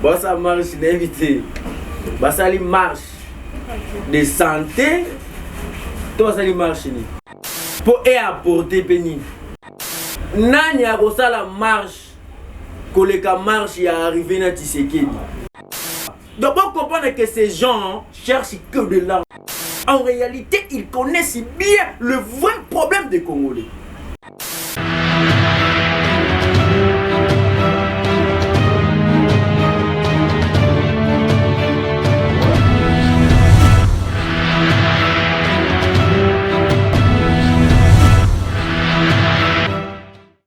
Basala marche nayebi te. Basali marche de santé to basali marche nini? Po e apporter pe nini? Nani akosala marche koleka marche ya arrivée na Tshisekedi? Donc vous comprenez que ces gens cherchent que de l'argent. En réalité, ils connaissent bien le vrai problème des Congolais.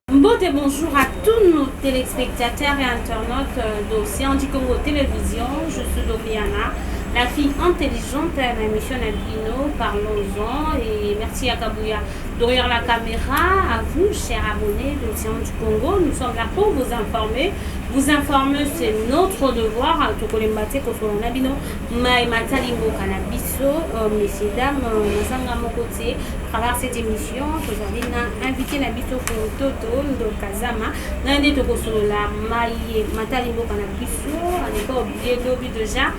Mbote bonjour à tous nos téléspectateurs et internautes d'Océan du Congo Télévision. Je suis Domiana, la fille intelligente à la mission Albino. Parlons-en et merci à Kabouya derrière la caméra. À vous, chers abonnés d'Océan du Congo. Nous sommes là pour vous informer. Vous informer, c'est notre devoir. Tokolemba te kosolola na bino maye matali mboka na biso, messieurs dames, nazanga moko te. À travers cette émission, tozali na invité na biso Toto Ndokazama na nde tokosolola maye matali mboka na biso. À ne pas oublier, lobi déjà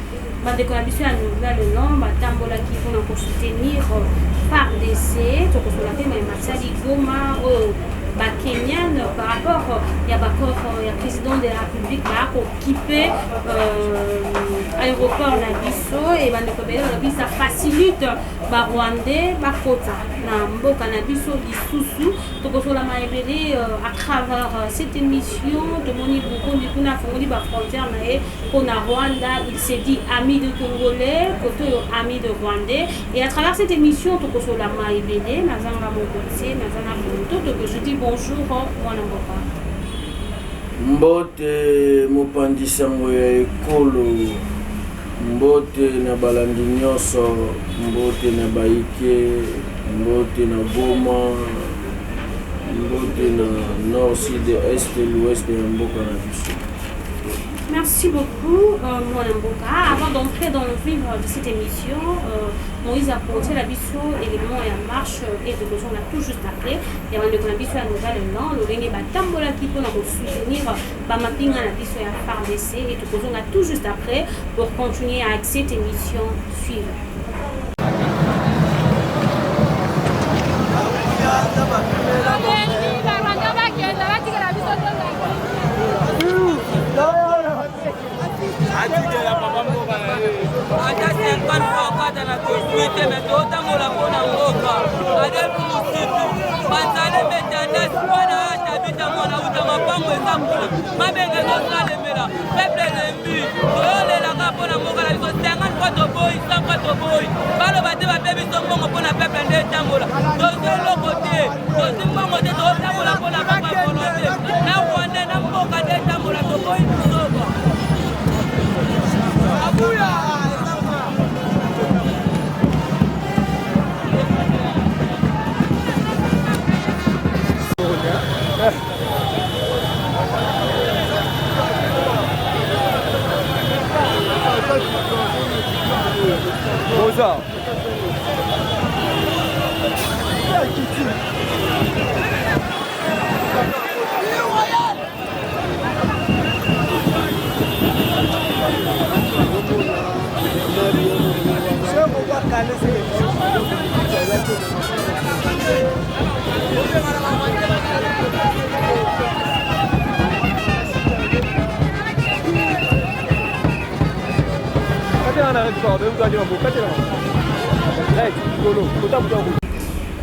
bandeko na biso ya Nouvel Élan batambolaki mpona kosoutenir FARDC. Tokosolola mpe maye matali Goma oyo bakenyan par rapport ya baaccord ya président de la République bakokipe aéroport na biso e bandeko ebele balobi ça facilite barwandais bakota na mboka na biso lisusu. Tokosolama ebele à travers cette émission. Tomoni Burundi kuna afongoli bafrontière na ye mpona Rwanda. Il s'est dit ami de Congolais, kote oyo ami de Rwandais. Et à travers cette émission, tokosolama ebele. Nazanga moko te, naza na Toto que je dis bonjour, mwana mboka. Mbote mopanzi sango ya ekolo, mbote na balandi nyonso, mbote na baike, mbote na Goma, mbote na nord, sud, est, l'ouest ya mboka na biso. Merci beaucoup, mwana mboka. Avant d'entrer dans le vif de cette émission, Moïse a porté la biso élément ya marche et de besoin tout juste après. Il y a bandeko na biso ya Nouvel Élan, lolenge batambolaki mpona kosoutenir bamapinga na biso ya FARDC et tokozonga tout juste après pour continuer avec cette émission suivante. Atikela papa mboka na ye ata 50 fois akata na tozwi te, me totambola mpo na mboka. Adepi mositu bazale metandasi mwana atabita mwana uta mapango eza kuna, mabenge ezosalemela peuple elembi. Toyolelaka mpo na mboka na biso. 50 fois toboyi, 100 fois toboyi. Baloba te bape biso mbongo mpo na peuple nde etambola. Tozwi eloko te, tozwi mbongo te. Totambola mpo na papa volonté na Rwanda na mboka nde etambola. Toboyi bisoba. Abuya. Rosa.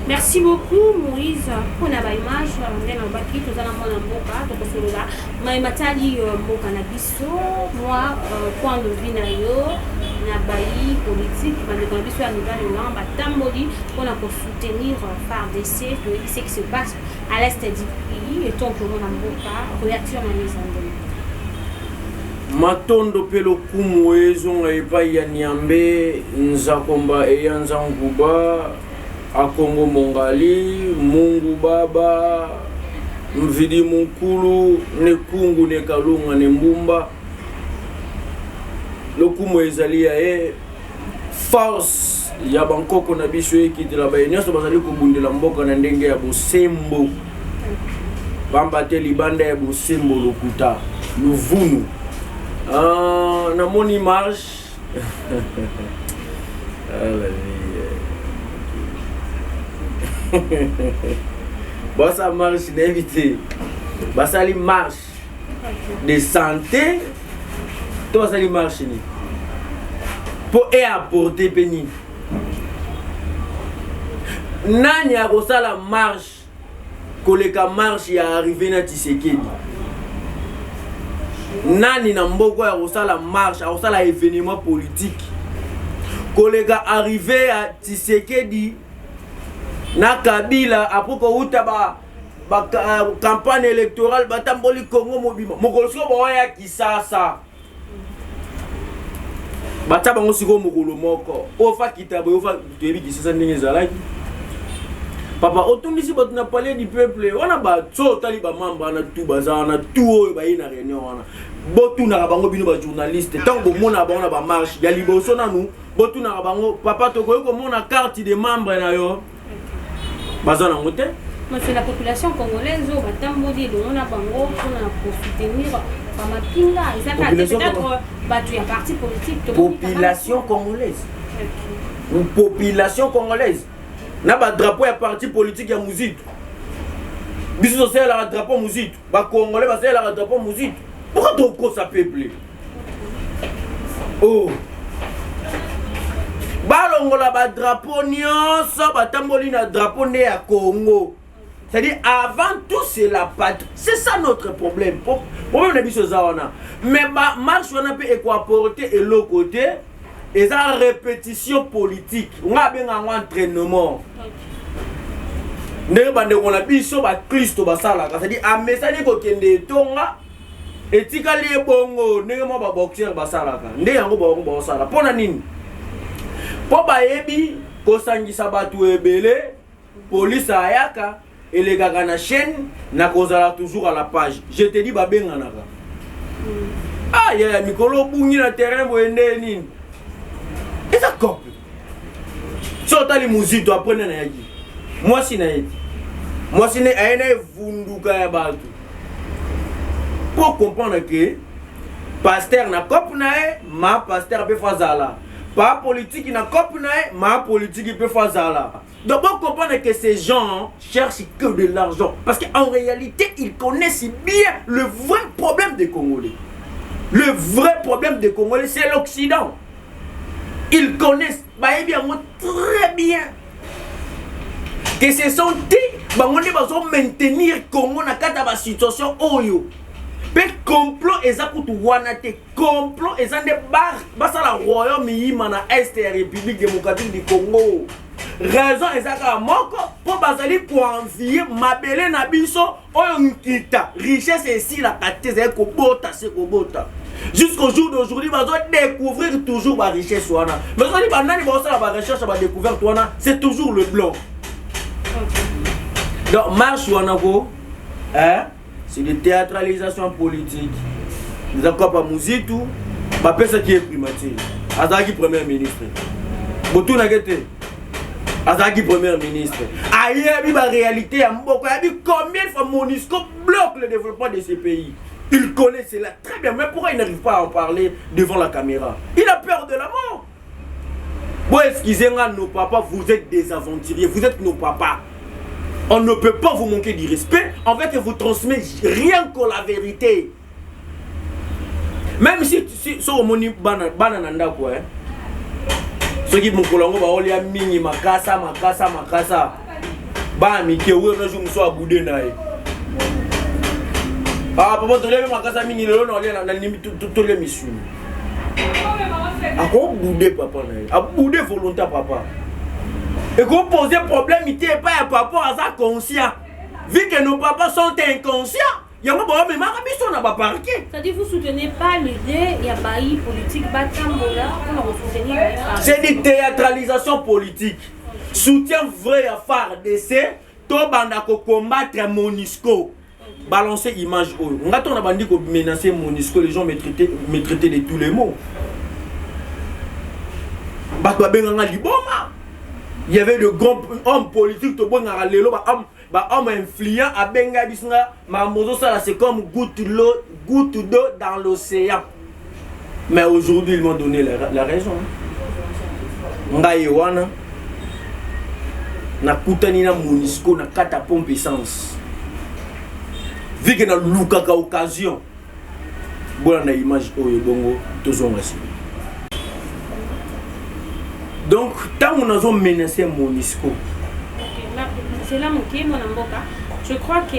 Merci beaucoup, Moïse, mpona baimage. Nde nalobaki, toza na mwana mboka, tokosolola maye matali mboka na biso. Mwa point de vue na yo na bayi politique, bandeko na biso ya Nouvel Élan batamboli mpona kosoutenir FARDC. Toyebi ce qui se passe à l'est du pays. Etant que mwana mboka, réaction na yo eza ndenge? Matondo mpe lokumu ezonga epai ya Nyambe Nzakomba eya Nzanguba Akongo Mongali Mungu Baba Mvidi Munkulu ne Kungu ne Kalunga ne Mbumba. Lokumu ezali ya ye. Force ya bankoko na biso ekitela baye nyonso bazali kobundela mboka na ndenge ya bosembo, pamba te libanda ya bosembo lokuta luvunu. Namoni marche. Ah, la vie. Basala marche, nayebi te basali marche de santé to basali marche nini mpo eapporte mpe nini? Nani akosala marche koleka marche ya arrivée na Tshisekedi? Nani na mboka ya kosala marche, akosala événement politique koleka arrivée ya Tshisekedi na Kabila après kouta ba campagne électorale, batamboli Congo mobima, mokolo sikoyo baoya Kisasa, batia bango sikoyo mokolo moko oyo fakita boye? Ofa toyebi Kisasa ndenge ezalaki. Papa, otondisi bato na Palais du Peuple wana. Bato otali, bamembre wana tu baza wana tu oyo baye na réunion wana, botunaka bango, bino bajournaliste, ntango bomonaka bango na bamarche ya liboso nanu, botunaka bango: "Papa, tokoki komona carte de membre na yo?" Baza nango te. Mais c'est la population congolaise oyo batamboli elongo na bango mpona kosoutenir bamapinga. Eza kaka te peut-être bato ya parti politique. Population congolaise, population congolaise na badrapeau ya parti politique ya Muzitu. Biso tosalelaka drapeau Muzitu, bacongolais basalelaka drapeau Muzitu. Pourquoi tokosa peuple? Oh, balongola badrapeau nyonso, batamboli na drapeau nde ya Congo. C'est-à-dire, avant tout, c'est la patrie. C'est ça notre problème. Problème na biso eza wana. Mais marche wana mpe ekoapporte eloko te. Eza répétition politique. Nga abenga yango entraînement, ndenge bandeko na biso bakristo basalaka. C'est-à-dire, amesani kokende etonga, etikali ebongo ndenge mwa baboxer basalaka. Nde yango bango baosala. Mpo na nini? Mpo bayebi kosangisa bato ebele, police ayaka, elekaka na chaîne na kozala toujours à la page. Je te dis, babenganaka. Ah yaya, mikolo obungi na terrain boye, nde nini? Eza couple. So otali Muzito, après nde nayaki mwasi na ye ti mwasi ne aye na evunduka ya bato po comprendre que pasteur na cope na ye, ma pasteur mpe faut azala pa politiki na cope na ye, ma politiki mpe faut azala. Donc bon, comprendre que ces gens cherchent que de l'argent, parce qu'en réalité, ils connaissent bien le vrai problème des Congolais. Le vrai problème des Congolais, c'est l'Occident. Ils connaissent, bayebi yango très bien que ce sont te bango nde bazo maintenir Congo na kati ya basituation oyo. Mpe complot eza kutu wana te. Complot eza nde basala royaume yima na est ya République démocratique du Congo. Raison eza kaka moko: mpo bazali koenvier mabele na biso oyo nkita, richesse esilaka te, ezali kobota se kobota. Jusqu'au jour d'aujourd'hui, bazodécouvrir toujours barichesse wana. Mais soki banani bazosala barecherche ya badécouverte wana, c'est toujours le blanc. Donc marche wana ko, hein, c'est de théâtralisation politique. Eza kopa Muzitu, bapesaki ye primature, azalaki premier ministre. Botunaki te, azalaki premier ministre, ayebi baréalité ya mboka, ayebi combien de fois MONUSCO bloque le développement de ce pays. Il connaît cela très bien, mais pourquoi il n'arrive pas à en parler devant la caméra? Il a peur de la mort. Bon, excusez-moi, nos papas, vous êtes des aventuriers, vous êtes nos papas, on ne peut pas vous manquer du respect. En fait, vous transmet rien que la vérité. Même si so omoni bana, bana na ndako, eh, soki mokolo yango baolia mingi makasa makasa makasa, bana mike oyo na jour mosusu abude na ye: "Ah papa, tolia mpe makasa mingi lelo, na nalingi tolia misuni." Akobude papa na ye, abude volonté ya papa, ekopose problème te epai ya papa. Aza conscient. Vu que nos papas sont inconscients, yango baomemaka biso na baparquet. C'est-à-dire, vous soutenez pas l'idée ya bayi politique batambola mpona kosoutenir? C'est une théâtralisation politique. Soutien vrai ya FARDC, tobanda kocombattre MONUSCO. Balancer image oyo nga to na bandi komenacer MONUSCO, les gens me traitaient de tous les mots. Bato babenganga liboma. Il y avait de grands hommes politiques, tobengaka lelo bahomme, bahomme influent, abenga biso nga makambo ozosala, c'est comme goutte l'eau, goutte d'eau dans l'océan. Mais aujourd'hui, ils m'ont donné la raison. Ngai wana nakutani na Monusco na kati ya pompe essence, vu que nalukaka occasion. Bolanda image oyo, bongo tozonga nsima. Donc ntango nazomenace Monusco, Zela moke, mwana mboka. Je crois que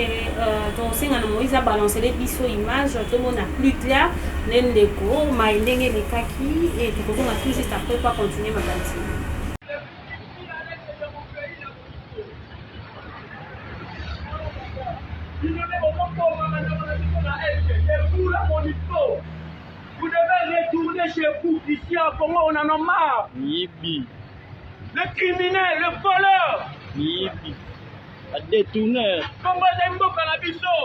tosenga na Moïse abalancele biso image, tomona plus clair nde ndeko mai ndenge elekaki, et tokozonga tout juste après po continuer makanisi. Bino nde bozoboma bandeko na biso na Est. C'est vous la MONUSCO. Vous devez retourner chez vous. Ici à Congo, on en a marre. Miyibi. Le criminel, le voleur. Miyibi. Badétourneur. Congo ezali mboka na biso.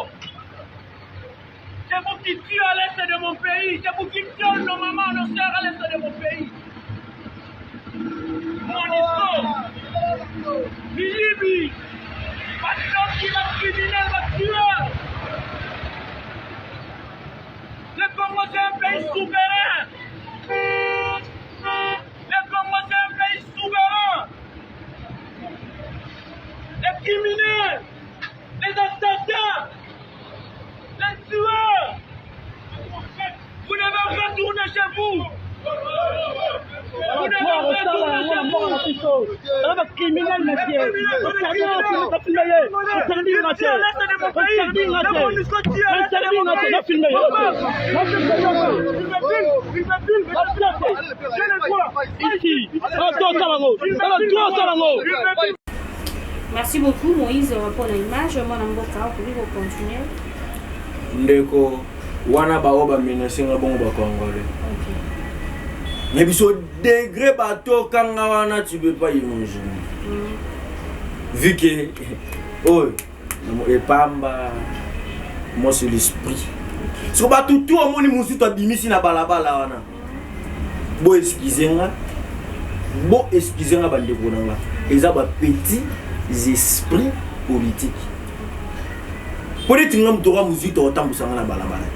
C'est vous qui tuez à l'est de mon pays. C'est vous qui violez nos mamans, nos sœurs à l'est de mon pays. MONUSCO. Miyibi. Bandoki, bacriminel, batueur. Le Congo, c'est un pays souverain. Le Congo, c'est un pays souverain. Les criminels, les assassins, les tueurs, vous devez retourner chez vous. Vous devez retourner chez vous. Aza bacriminel, monsieur. Bafilme ye, interdit te, interdit te, nafilme ye. Ici tosala yango, tosala yango. Merci beaucoup, Moïse, pour l'image. Mwana mboka, okoki kocontinue. Ndeko, wana bao bamenace nga bongo, bacongolais na biso, degré batokanga wana, tu peux pas imaginer. Vu que oyo epamba, moi c'est l'esprit. Soko bato tu omoni mosusu abimisi na balabala wana, bo excuse nga, bo excuse nga, bandeko na nga, eza bapetit esprit politique. Mpo neti nga moto oka mozwi otambusanga na balabala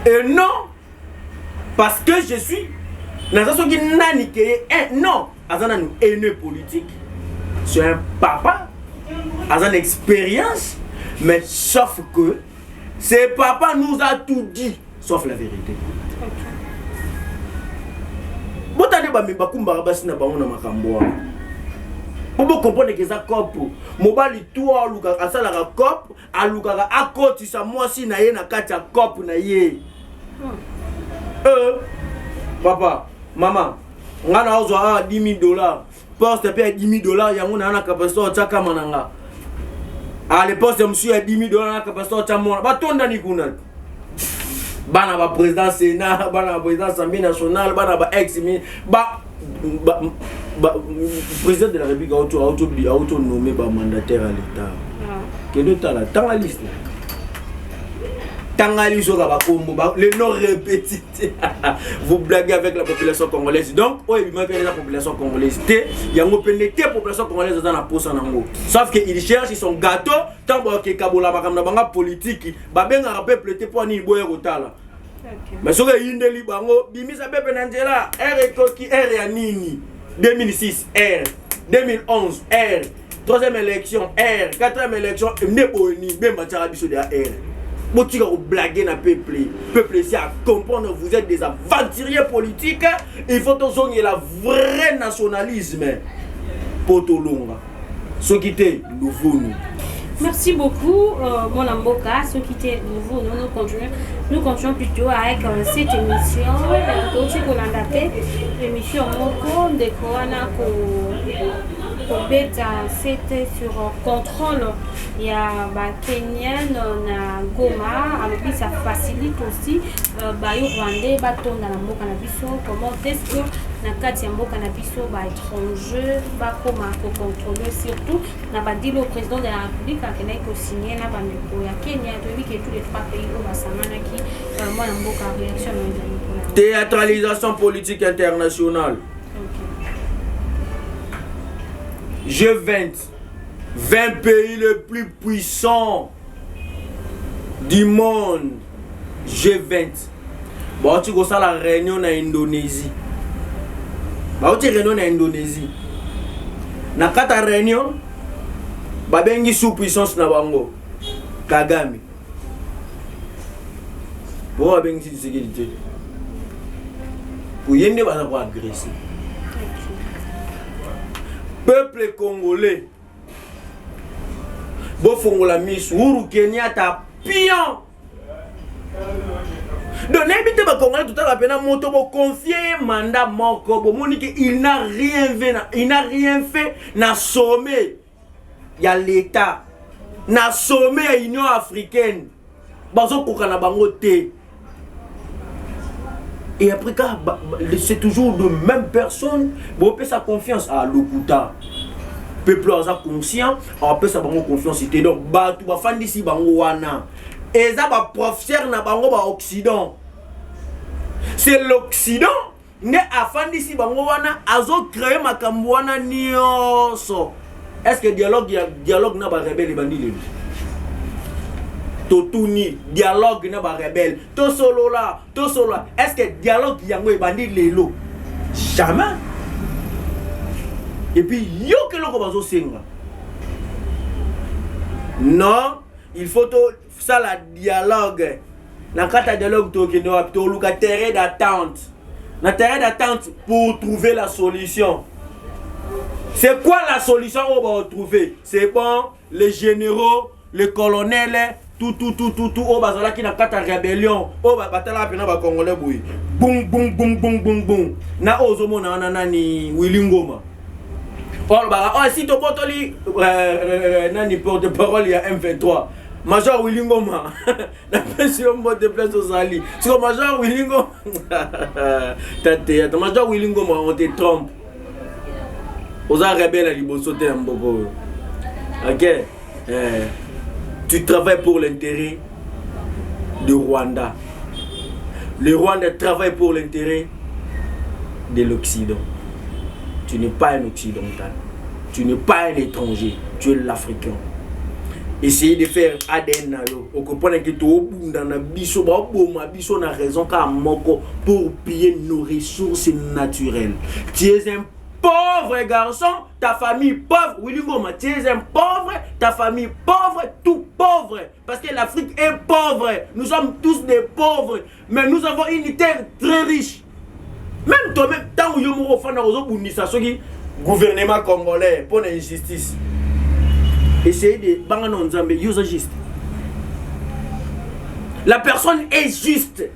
te, et non parce que je suis naza soki nani keye un, non, aza nanu haineux politique. C'est un papa, aza na expérience, mais sauf que ce papa nous a tout dit sauf la vérité. Botande bakumbaka basi na bango na makambo wana mpo bocomprendre ke eza cope. Mobali to alukaka, asalaka cope, alukaka akotisa mwasi na ye na kati ya cope na ye. Papa, mama, nga na ozwa awa 10 000 $, poste mpe ya 10 000 $, yango naa na capacité otya kama na nga. Ale poste mosusu ya 10 000 $, na capacité otya mwana. Batondani kuna, bana baprésident Sénat, bana baprésident Assemblée nationale, bana ba ex ba président de la République. Auto nommé bamandataire à l'État. Kende otala, tanga liste, tanga liste oyo bakombo, le nom répétité. Vous blaguez avec la population congolaise. Donc oyo ebimaki eza population congolaise te, yango pene te. Population congolaise aza na posa nango, sauf que il cherche son gâteau. Ntango bakekabola makambo na bango politiki, babengaka peuple te. Mpo nini boya kotala? Mais soki eyindeli bango, bimisa pepe na nzela. R ekoki, R ya nini? 2006 R, 2011 R, troisième élection R, quatrième élection nde boye nini? Bemba tiaka biso de ya R. Botika koblague na peuple. Peuple esi à comprendre, vous êtes des aventuriers politiques. Il faut tozongela vrai nationalisme mpo tolonga. Soki te, luvunu. Merci beaucoup, mwana mboka. Soki te, nouveau, nous, nous continuons, nous continuons plutôt avec cette émission. Touti kolanda pe émission moko, ndeko wana ko kobeta c'était sur contrôle ya bakenyan na Goma. Alobi ça facilite aussi bayo rwandais batonda na mboka na biso. Comment est-ce que na kati ya mboka na biso baétranger bakoma kocontrôle, surtout na badeal au président de la République akendaki kosigne na bandeko ya Kenya? Toyebi ke tous les trois pays oyo basanganaki. Mwana mboka, réaction na ezali mpona Théâtralisation politique internationale. G20, 20 pays les plus puissants du monde, G20. Bauti kosala réunion na Indonésie. Bauti réunion na Indonésie. Na kati ya réunion babengi sous puissance na bango Kagame. Pourquoi babengisi Tshisekedi te? Po ye nde baza koagresse peuple congolais. Bofongola misu. Uhuru Kenyatta pion. Donc nayebi te, bacongolais, totala mpena moto boconfie ye mandat moko, bomoni ke il n'a rien fait na, il n'a rien fait na sommet ya l'État, na sommet ya Union africaine, bazokoka na bango te. Et après, car c'est toujours de mêmes personnes bopesa confiance à lokuta. Peuple aza conscient, apesa bango confiance te. Donc bato bafandisi bango wana eza baprofesseur na bango baoccident. C'est l'Occident nde afandisi bango wana, azocrée makambo wana nyonso. Est ce que dialogue ya dialogue na barebele ebandi lelo? Totuni, dialogue na barebele, tosolola, tosolola, est ce que dialogue yango ebandi lelo? Jamais. Et puis yoka eloko bazosenga: non, il faut tosala dialogue. Na kati ya dialogue, tokende wapi? Toluka terrain d'attente. Na terrain d'attente pour trouver la solution. C'est quoi la solution oyo baretrouver? C'est bon, les généraux, les colonels, tout, tout, tout, tout, tout oyo bazalaki na kati ya rébellion, oyo batalaka mpena bacongolais boye, bum bum bum bum bum bum, na oyo ozomona wana nani, Willy Ngoma, oyo alobaka oyo si tobotoli nani, porte parole ya M23, Major Willy Ngoma, napesi yo mbote place ozali. Siko Major Willy Ngoma, ta théâtre, Major Willy Ngoma, on te trompe. Oza rebelle ya liboso te ya mboka oyo, ok? Tu travailles pour l'intérêt de Rwanda. Le Rwanda travaille pour l'intérêt de l'Occident. Tu n'es pas un Occidental, tu n'es pas un étranger, tu es l'Africain. Essayez de faire ADN na yo, okomprendre ke tobunda na biso, baoboma biso na raison kaka moko: pour piller nos ressources naturelles. Tu es un pauvre garçon, ta famille pauvre. Willy Ngoma, tu es un pauvre, ta famille pauvre, tout pauvre, parce que l'Afrique est pauvre. Nous sommes tous des pauvres, mais nous avons une terre très riche. Même toi-même, ntango yo moko ofanda, ozobundisa soki gouvernement congolais mpo na injustice, essayez de banga na Nzambe. Yo oza juste, la personne est juste,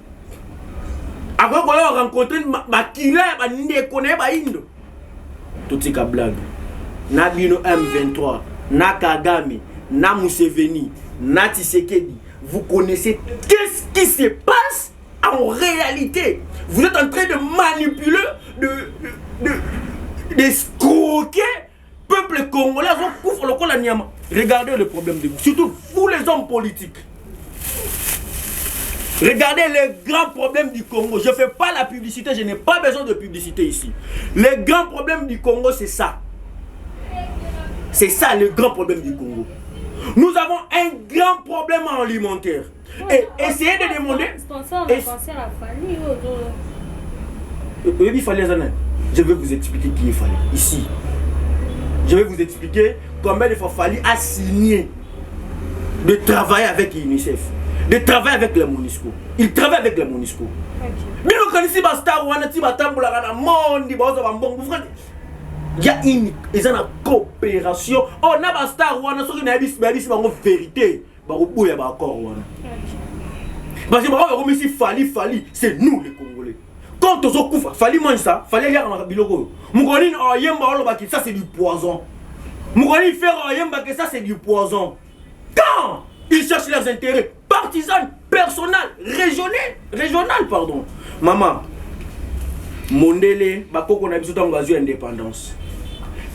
akoki koya rencontrer bakila ya bandeko na ye bayindo. Totika blague na bino. M23 na Kagame na Museveni na Tshisekedi, vous connaissez qu'est-ce qui se passe en réalité. Vous êtes en train de manipuler, de, d'escroquer peuple congolais azokufa lokola nyama. Regardez le problème de vous, surtout vous les hommes politiques. Regardez les grands problèmes du Congo. Je ne fais pas la publicité, je n'ai pas besoin de publicité ici. Les grands problèmes du Congo, c'est ça. C'est ça le grand problème du Congo. Nous avons un grand problème alimentaire. Et essayez de demander. Sponsor na concert ya Fally oyo. Oyebi Fally aza nani? Je vais vous expliquer qui est Fally ici. Je vais vous expliquer combien de fois Fally a signé de travailler avec UNICEF, de travailler avec la MONUSCO. Il travaille avec la MONUSCO. Bino kanisi bastar wana ti batambolaka na mondi, baozwa bambongo. Ya une eza na coopération oyo na bastar wana. Soki nayebisi, bayebisi bango vérité, bakoboya baaccord wana, parce que bango bakomisi Fally. Fally, c'est nous les Congolais. Quand tozokufa, Fally mange ça. Fally aliaka biloko oyo. Mokolo nini oyemba olobaki ça c'est du poison? Mokolo nini Ferre oyembaki ça c'est du poison? Quand ils cherchent leurs intérêts partisans, personnels, régional, régional, pardon. Mama, mondele, bakoko na biso, ntango bazwi indépendance,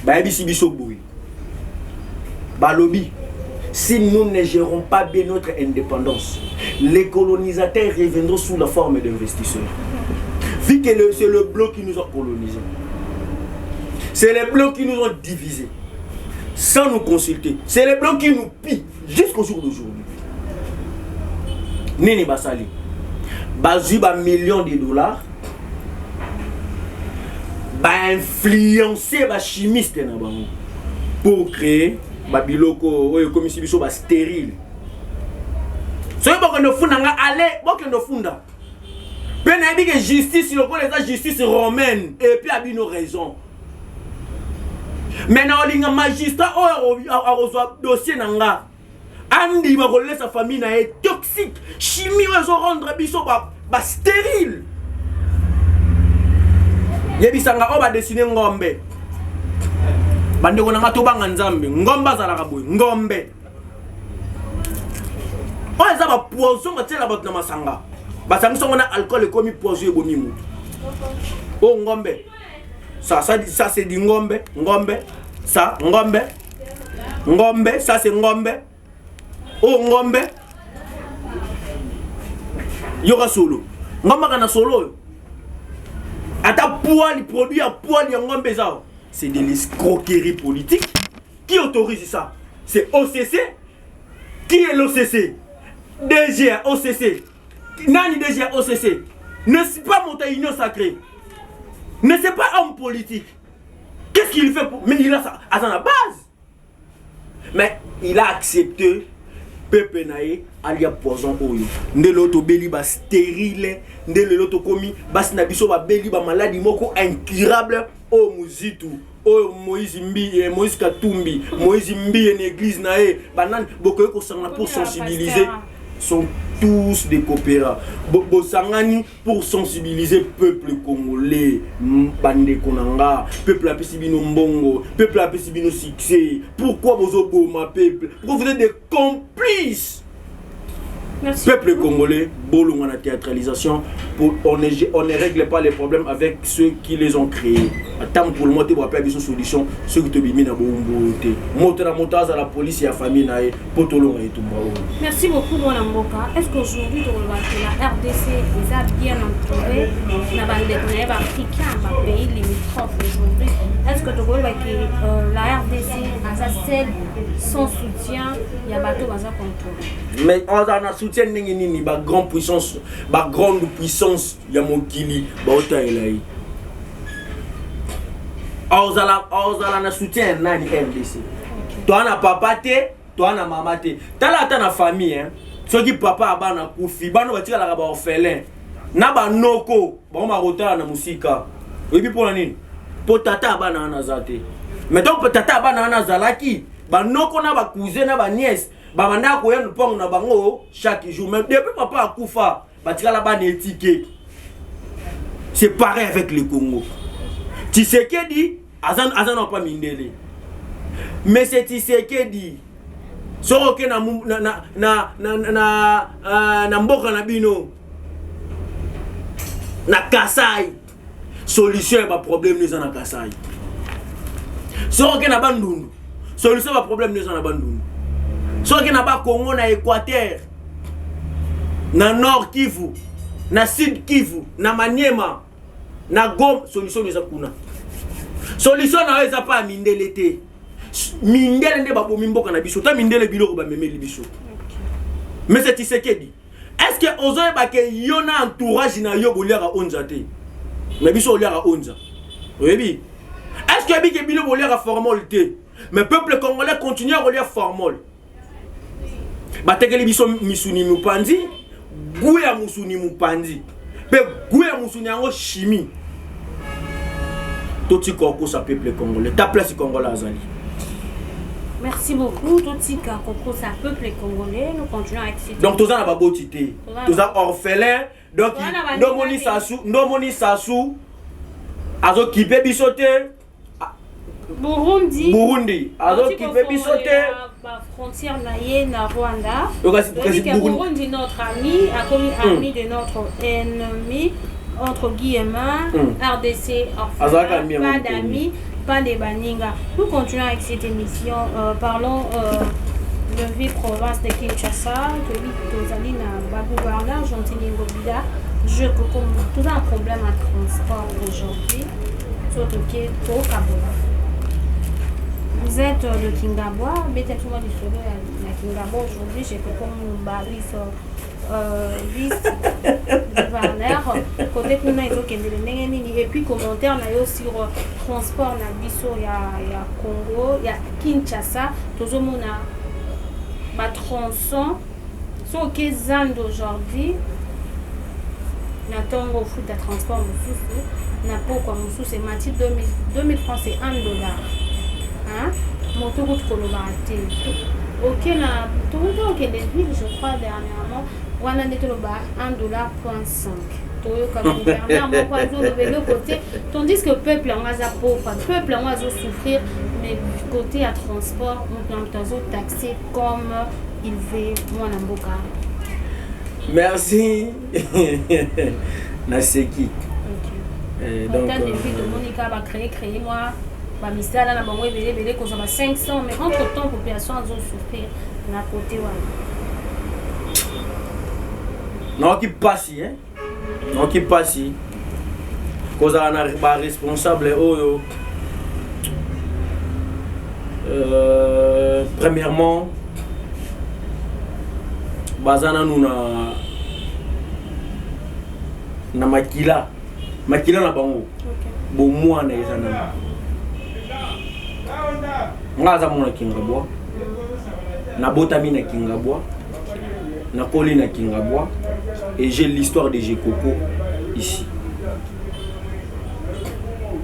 bayebisi biso boye, balobi: si nous ne gérons pas bien notre indépendance, les colonisateurs reviendront sous la forme d'investisseurs. Vu que c'est le bloc qui nous a colonisés, c'est les blocs qui nous ont divisés sans nous consulter, c'est les blancs qui nous pillent jusqu'au jour d'aujourd'hui. Nini basali? Bazwi ba millions de dollars, ba influencer ba chimiste na bango pour créer ba biloko oyo ekomisi biso ba stérile. Soki bokende ofunda nga, ale bokende ofunda mpe nayebi ke justice lokola eza justice romaine epuis abino raison. Mais na olinga magistrat oyo akozwa dossier na nga andima kolesa famille na ye toxique chimie oyo ezo rendre biso ba stérile. Yebisa nga oyo badesine ngombe, bandeko na nga tobanga Nzambe. Ngombe azalaka boye, ngombe oyo eza bapoison batiela bato na masanga, basangisi yango na alcool, ekomi poison, ebomi motu. Oyo ngombe, ça, ça, ça c'est du ngombe, ngombe, ça, ngombe, ngombe, ça c'est ngombe. Oh ngombe. Yoka solo. Ngombe kana solo. Ata poil, produit ya poil ya ngombe ça. C'est de l'escroquerie politique. Qui autorise ça? C'est OCC. Qui est l'OCC? DG OCC. Nani DG OCC? N'est-ce pas monter union sacrée? Mais c'est pas homme politique. Qu'est-ce qu'il fait pour... Mais il a ça à la base. Mais il a accepté peuple na ye alia poison oyo. Nde lelo tobeli ba stérile, nde lelo tokomi basi na biso babeli ba maladie moko incurable. Oyo Muzitu, oyo Moïse Mbi, Moïse Katumbi, Moïse Mbi na église na ye, banani bokoki kosangana pour sensibiliser, sont tous des coopérants. Bosangani pour sensibiliser peuple congolais, bandeko na nga, peuple apesi bino mbongo, peuple apesi bino succès. Pourquoi bozoboma peuple? Pourquoi vous êtes des complices? Merci. Peuple congolais, bolonga na théâtralisation, pour, on ne règle pas les problèmes avec ceux qui les ont créés. Tant pour le moi, tu vas pas solution, ceux qui te bimi na bombo te. Moto na moto aza la police ya famille na ye, potolonga etumba oyo. Merci beaucoup mwana mboka. Est-ce qu'aujourd'hui la RDC est bien entourée na bandeko na ye ba africain, ba pays limitrophes aujourd'hui? Est-ce que tokoloba que la RDC aza seule sans soutien ya bato baza contrôler? Mais on a un soutien ndenge nini? Ba grande puissance, ba grande puissance ya mokili baotalela ye. Ozala na soutien ya nani RDC? Toa na papa te, toa na mama te. Tala ata na famille, hein. Soki papa ya bana kufi, bana batikalaka ba orphelin na banoko, bango bakotala na mosika. Oyebi mpona nini? Po tata ya bana wana aza te. Mais donc tata ya bana wana azalaki, banoko na ba cousin na ba nièce babandaka koya lupango na bango chaque jour. Mais depuis papa akufa, batikala bana etike. C'est pareil avec le Congo. Tshisekedi aza aza na pa mindele, mais c'est Tshisekedi. Soki oke na, na, na, na, na, na, na mboka na bino na Kasai, solution ya baproblème eza na Kasai. Soki oke na Bandundu, solution ya baproblème eza na Bandundu. Soki na Bakongo, na Équateur, na Nord Kivu, na Sud Kivu, na Maniema, na Goma, solution eza kuna. Solution na yo eza pa ya mindele te. Mindele nde babomi mboka na biso. Ta mindele biloko bamemeli biso. Mais c'est Tshisekedi. Est-ce que ozoyeba ke yo na entourage na yo boliaka onza te? Mais biso oliaka onza, oyebi? Est ce que oyebi ke bino boliaka formol te? Mais peuple congolais continue à kolia formol. Batekeli biso misuni mopanzi, gu ya musuni mopanzi mpe gu ya musuni yango chimie. Totika kokosa peuple congolais. Ta place congolais azali. Merci beaucoup. Totika kokosa peuple congolais. Nous continuons avec cette Donc toza na baboti te, toza orphelin. Donc ndomoni Sasu, ndomoni Sasu azokipe biso te. Burundi. Burundi azokipe biso te. Frontière na ye na Rwanda. Burundi, notre ami, akomi ami de notre ennemi, entre guillemets. RDC orphelin, pas d'amis, pas de baninga. Nous continuons avec cette émission. Parlons de ville province de Kinshasa. Tozali na ba gouverneur Gentiny Ngobila. Je tout un problème à transport aujourd'hui. Sotoke Kabola. Vous êtes de Kingabwa, peut-être moi du solo ya Kingabwa aujourd'hui, j'ai comme Mumba, Vice gouverneur, côté kuna ezokendele ndenge nini? Et puis commentaire na yo sur transport na biso ya Congo, ya Kinshasa. Tozomona batronçon, soki oke zando aujourd'hui na ntongo, ofuta transport mosusu, na pokwa mosusu emati 2000, 2000 francs, c'est 1 dollar, hein? Moto kutu kolobaka te. Oke na tokuti okende ville, je crois dernièrement wana nde toloba 1 dollar point 5. Toyoka gouverneur moko azoloba eloko te, tandis que peuple yango aza pauvre, peuple yango azosouffrir, mais côté ya transport, moto na moto azotaxe comme il veut. Mwana mboka. Merci, naseki. Donc hôtel de ville, tomoni kaka bacréer créer mwa bamisala na bango ebele ebele, kozwa ba 500, mais entre temps population azosouffrir na côté wana. Naoki mpasi, naoki mpasi kozala na baresponsable oyo. Premièrement, baza nanu na makila na bango. Bomwana eza nanu. Nga aza mwana Kingabwa, nabotami na Kingabwa, nakoli na Kingabwa, et j'ai l'histoire de Jekoko ici.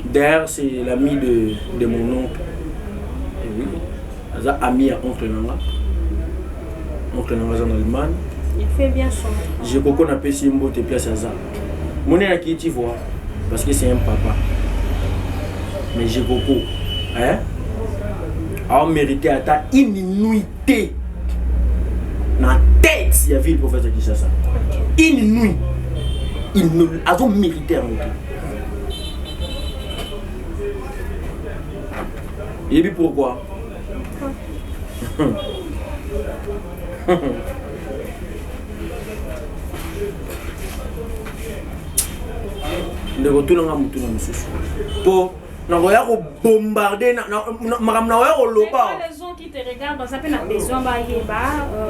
D'ailleurs, c'est l'ami de mon oncle. Et oui, aza ami ya oncle nanga. Oncle nanga aza na Allemagne. Il fait bien son Jekoko, napesi ye mbote place aza. Moni akii, tu vois, parce que c'est un papa. Mais Jekoko, hein, a mérité ata une nuitée na tête ya ville province ya Kinshasa. Une nuit, il ne azo mérité yango te. Yebi pourquoi? Ndeko, tunanga motuna mosusu mpo nakoya kobombarde makambo, nakoya koloba. Les gens qui te regardent baza mpe na besoin bayeba.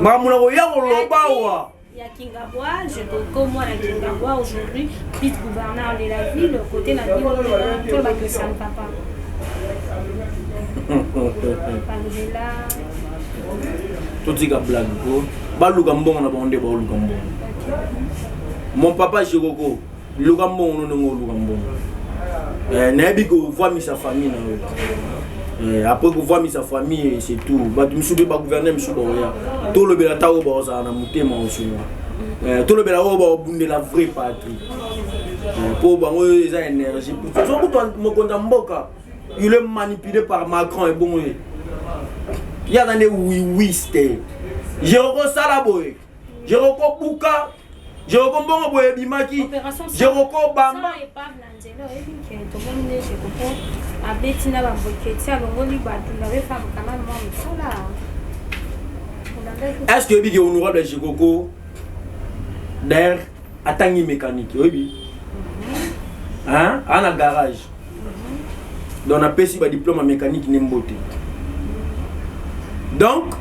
Makambo nakoya koloba awa. Ya Kingabwa, je comme moi la Kingabwa aujourd'hui, vice-gouverneur de la ville, côté la ville, tout le que ça ne va pas. Pangela. Totika blague ko baluka mbongo na bango nde baoluka mbongo. Mon papa Jekoko, luka mbongo no ndenge oluka mbongo. Nayebi kovwamisa famille na yo. Après kovwamisa famille, c'est tout. Bato misusu mpe bagouverneur misusu baoya, tolobela ta oyo baozala na motema osunga. Tolobela oyo baobundela vraie patrie, mpo bango eza énergie. So kutu mokonzi ya mboka, il est manipulé par Macron. Ebongo ye, ye aza nde wiwiste. Jekoko sala boye, Jekoko buka, Jekoko mbongo boye ebimaki, Jekoko bamba. Épave na nzela, oyebi ke tomoni nde Jekoko abeti na baboketi, alongoli bato na befamukana mwa mosala. Est ce que oyebi ke honorable Jekoko, d'ailleurs atangi mécanique, oyebi, hein, aa na garage? Donc napesi badiplôme ya mécanique ne mbote. Donc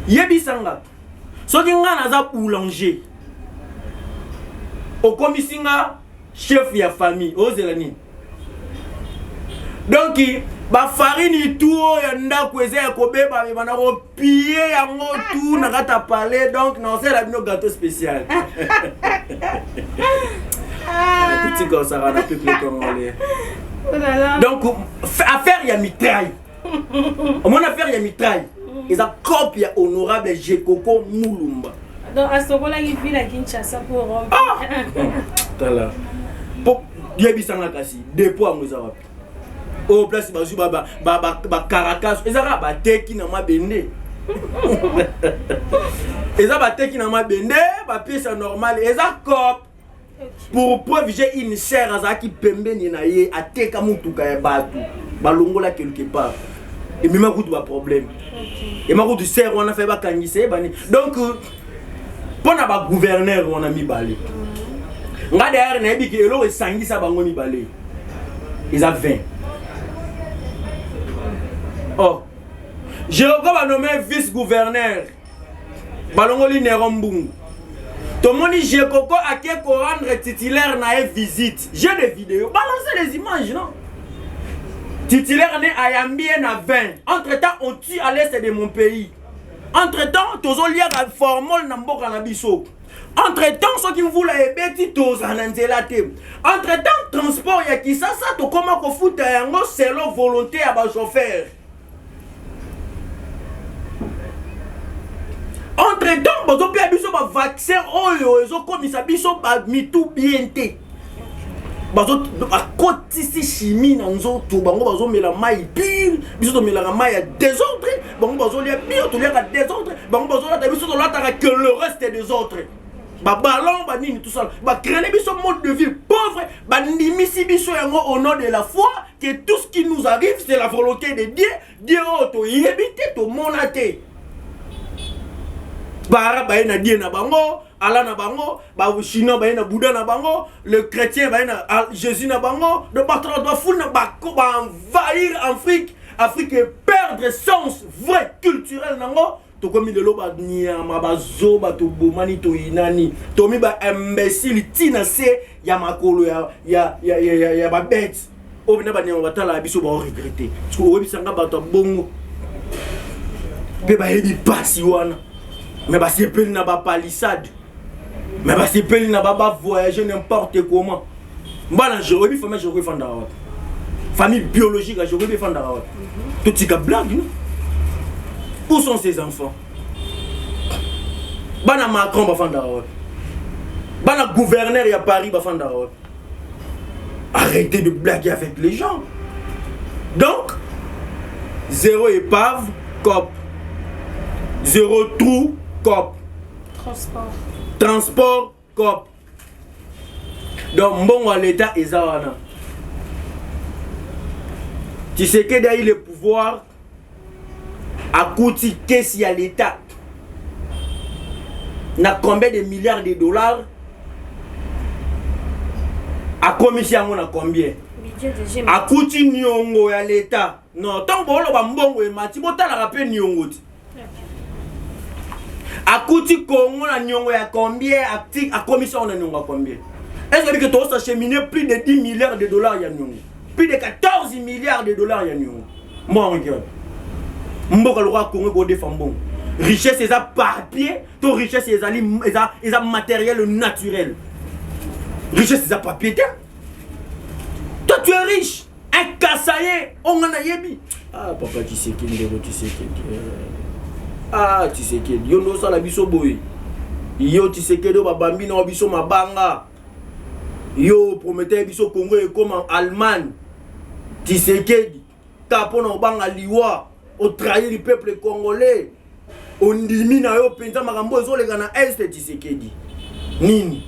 yebisanga, soki nga naza boulanger, okomisi nga chef ya famille, ozela nini? Donc bafarine tu oyo ya ndako eza ya kobeba beba, na kopie yango tu na kati ya palais. Donc naosala bino gâteau spécial. Totika osaka na peuple congolais. Donc affaire ya mitraille, omoni, affaire ya mitraille eza cope ya honorable Jekoko Mulumba. Donc asokolaki ville ya Kinshasa pour Tala, po yebisanga kasi, dépôt yango eza wapi? Oyo place bazwi bacaracas, eza kaka bateki na mabende, eza bateki na mabende, bapièce ya normal, eza cope. Pour preuve, j'ai une sœur azalaki pembeni na ye, ateka motuka ya bato, balongola quelque part, emema kutu baproblème, ema kutu sœur wana fai bakangisa ye bani. Donc mpo na bagouverneur wana mibale, nga d'ailleurs nayebi ke eloko esangisa bango mibale eza 20. Oh, Jérôme, banome vice gouverneur, balongoli Neron Mbungu. Tomoni Jekoko ake ko rendre titulaire na ye visite. J'ai des vidéos. Balancez les images, non? Titulaire ne ayambi ye na 20. Entre temps, on tue à l'est de mon pays. Entre temps, tozoliaka formol na mboka na biso. Entre temps, soki mvula ebeti tozala na nzela te. Entre temps, transport ya Kisasa tokoma kofuta yango selon volonté ya ba chauffeur. Entre temps, bazopia biso ba vaccin oyo ezokomisa biso ba mitu bien te. Bakotisi chimie na nzoto, bango bazomela mai pure, biso tomelaka mai ya désordre, bango bazolia bio, toliaka désordre, bango bazolata, biso tolataka que le reste des autres. Ba ballon, ba nini, tout ça. Ba créer biso mode de vie pauvre, ba ndimisi biso yango au nom de la foi que tout ce qui nous arrive c'est la volonté de Dieu. Dieu oyo toyebi te, tomona te. Ba arabe baye na Dieu na bango, Allah na bango, ba chinois baye na Bouddha na bango, le chrétien baye na Jésus na bango. Donc bato ba fulu na ba ko ba envahir Afrique, Afrique et perdre sens vrai culturel nango. Tokomi lelo ba nyama, ba zoba, tobomani, toyinani, tomi ba imbécile tina se ya makolo ya ba bête. Oyo na ba nyama batala biso ba regretter. Parce que oyebisanga bato ya bongo mpe bayebi pasi wana, mais basepeli na ba palissade, mais basepeli na ba voyager n'importe comment. Mbana je oyebi famille je efandaka wapi? Famille biologique je oyebi efandaka wapi? Totika blague, non? Où sont ses enfants? Bana Macron bafandaka wapi? Bana gouverneur ya Paris bafandaka wapi? Arrêtez de blaguer avec les gens. Donc, zéro épave, cop. Zéro trou, cop. Transport. Transport, cop. Donc, mbongo à l'État eza wana. Tshisekedi a eu le pouvoir akuti caisse ya l'État na combien de milliards de dollars? Akomisi yango na combien? Budget de G. Akuti niongo ya l'État. Non, ntango boloba mbongo emati, botalaka mpe niongo ti. Akuti Congo na niongo ya combien? Akomisi yango na niongo ya combien? Est-ce que tos'acheminer plus de 10 milliards de dollars ya niongo, plus de 14 milliards de dollars ya niongo? Mbongo yango mboka lokola Congo ekodefa mbongo? Richesse eza papier to richesse ezali eza matériel naturel? Richesse eza papier te. Toi, tu es riche, un kasaïen onga nayebi. Ah, papa Tshisekedi, ndeko Tshisekedi, ah, Tshisekedi, yo nde osala biso boye. Yo Tshisekedi oyo babambi na biso mabanga, yo prometteur biso Congo ekoma Allemagne. Tshisekedi, ka mpona obanga liwa, otrahir peuple congolais, ondimi na yo mpenza makambo ezoleka na Est. Tshisekedi, nini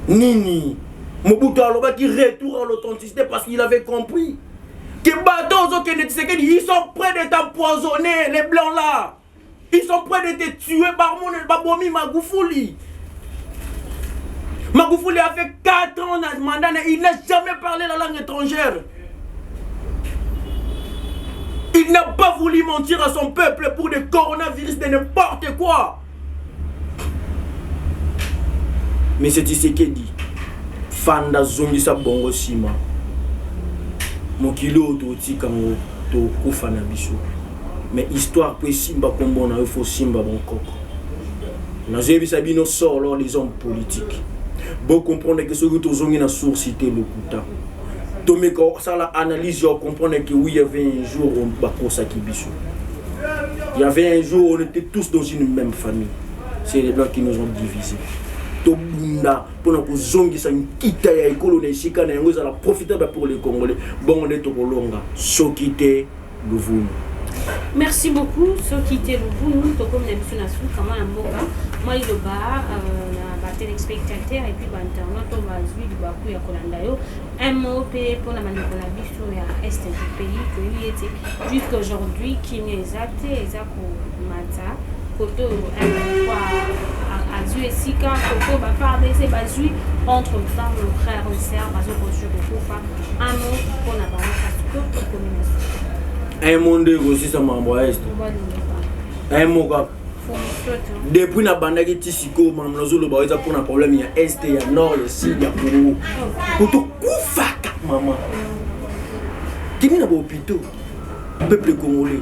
nini? Mobutu alobaki retour à l'authenticité parce qu'il avait compris que bato ozokende, Tshisekedi, ils sont prêts de t'empoisonner, les blancs là, ils sont prêts de te tuer. Barmone babomi Magufuli. Magufuli a fait 4 ans na mandat, il n'a jamais parlé la langue étrangère. Il n'a pas voulu mentir à son peuple pour des coronavirus, de n'importe quoi. Mais c'est Tshisekedi, fanda, zongisa bongo nsima. Mokili oyo totika yango, tokufa na biso, mais histoire mpo esimba nkombo na yo, fo simba bonkoko. Nazoyebisa bino solo, les hommes politiques, bocomprendre ke soki tozongi na source te, lokuta. Tomeka kosala analyse ya comprendre que oui, il y avait un jour bakosaki biso, il y avait un jour on était tous dans une même famille, c'est les blancs qui nous ont divisés. Tobunda mpona kozongisa nkita ya ekolo na esika na yango, ezala profitable pour les Congolais. Bongo nde tokolonga, soki te, luvunu. Merci beaucoup. Soki te, luvunu. Tokomi na biso na suka. Mwana mboka, mwa liloba na batéléspectateur et puis bainternaute oyo bazwi libaku ya kolanda yo, un mot mpe mpona bandeko na biso ya Est du pays. Toyebi ete jusqu'aujourd'hui kimia eza te, eza komata kote oyo M3 azwi esika, kote oyo baFARDC bazwi. Entre temps, nos frères et sœurs bazokontinue kokufa. Un mot mpona bango parce que tokomi na suka. Un mot nde ekosisa makambo ya Est. Un mot kaka. Depuis nabandaki ti sikoyo, makambo nazoloba oyo eza mpona problème ya Est, ya Nord, ya Sud ya Congo. Po tokufaka, mama. Kende na bahôpitaux, peuple congolais,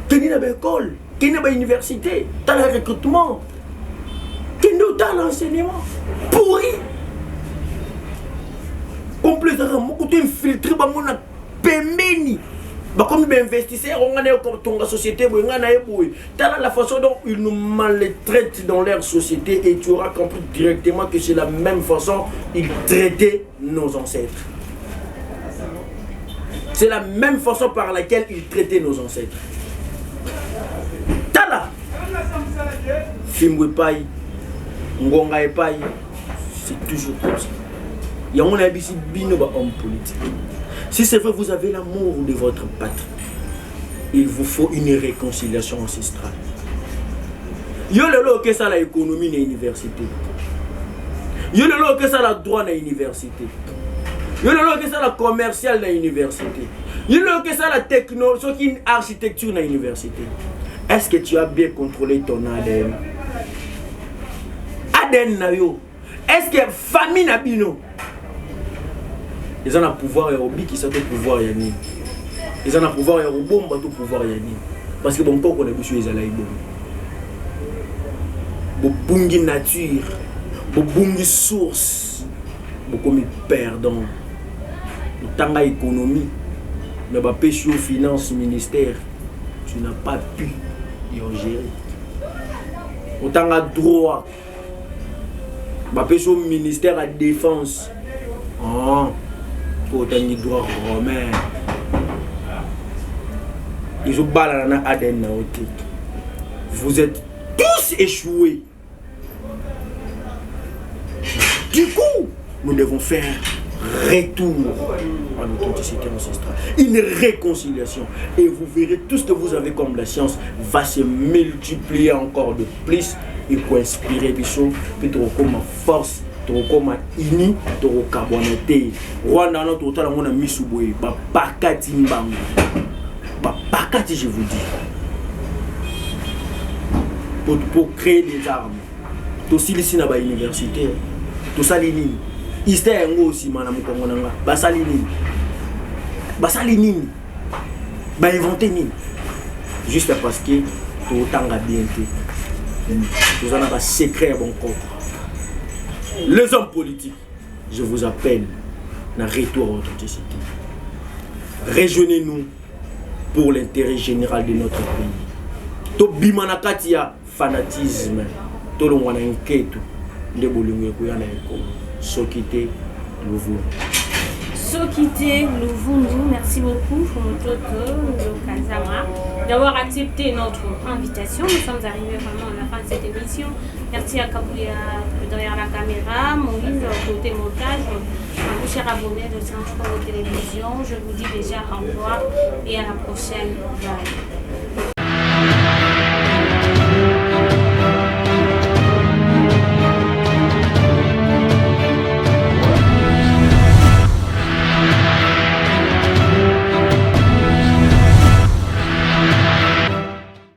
kende na baécole, kende na bauniversité, tala recrutement, kende otala enseignement pourri complet. Ezaka moko to infiltre bango na pembeni, bakomi bainvestisseur. Nga na ye kotonga société boye, nga na ye boye. Tala la façon dont ils nous maltraitent dans leur société et tu auras compris directement que c'est la même façon ils traitaient nos ancêtres. C'est la même façon par laquelle ils traitaient nos ancêtres. Tala fimbo epai, ngonga epai, c'est toujours comme ça. Yango nayebisi bino bahomme politique, si c'est vrai vous avez l'amour de votre patrie, il vous faut une réconciliation ancestrale. Yo lelo okesala économie na université, yo lelo okesala droit na université, yo lelo okesala commercial na université, yo lelo okesala techno, soki architecture na université, est-ce que tu as bien contrôlé ton ADN? ADN na yo, est-ce que famille na bino eza na pouvoir ya kobikisa to pouvoir ya nini? Eza na pouvoir ya kobomba to pouvoir ya nini? Parce que bonkoko na biso ezalaki bongo. Bobungi nature, bobungi source, bokomi perdant. Otanga économie, mais bapesi yo finance, ministère, tu n'as pas pu y en gérer. Otanga droit, bapesi yo ministère ya défense. Oh, otangi droit romain, ezobalana na ADN na yo te. Vous êtes tous échoués. Du coup, nous devons faire retour à l'authenticité ancestrale, une réconciliation, et vous verrez, tout ce que vous avez comme la science va se multiplier encore de plus et koinspire biso mpe tokokoma force, tokokoma uni, tokokabwana te. Rwanda wana tokotala yango na misu boye, bapakati mbango, bapakati, je vous dis, pour créer des armes. Tosilisi na bauniversité, tosali nini? Iste yango nsima na mokongo na nga, basali nini? Basali nini? Bainvente nini? Juste parce que totanga bien te, toza na basecret ya bonkoko. Les hommes politiques, je vous appelle na retour à l'authenticité. Rejoignez-nous pour l'intérêt général de notre pays. Tobima na kati ya fanatisme, tolongwa na nketo, nde bolingo ekoya na ekolo. Soki te, luvunu. Soki te, luvundu. Merci beaucoup, Toto Kazama, d'avoir accepté notre invitation. Nous sommes arrivés vraiment à la fin de cette émission. Merci à Kabouya derrière la caméra, Moïse côté montage, à vous, chers abonnés de Centre Télévision. Je vous dis déjà au revoir et à la prochaine. Bye.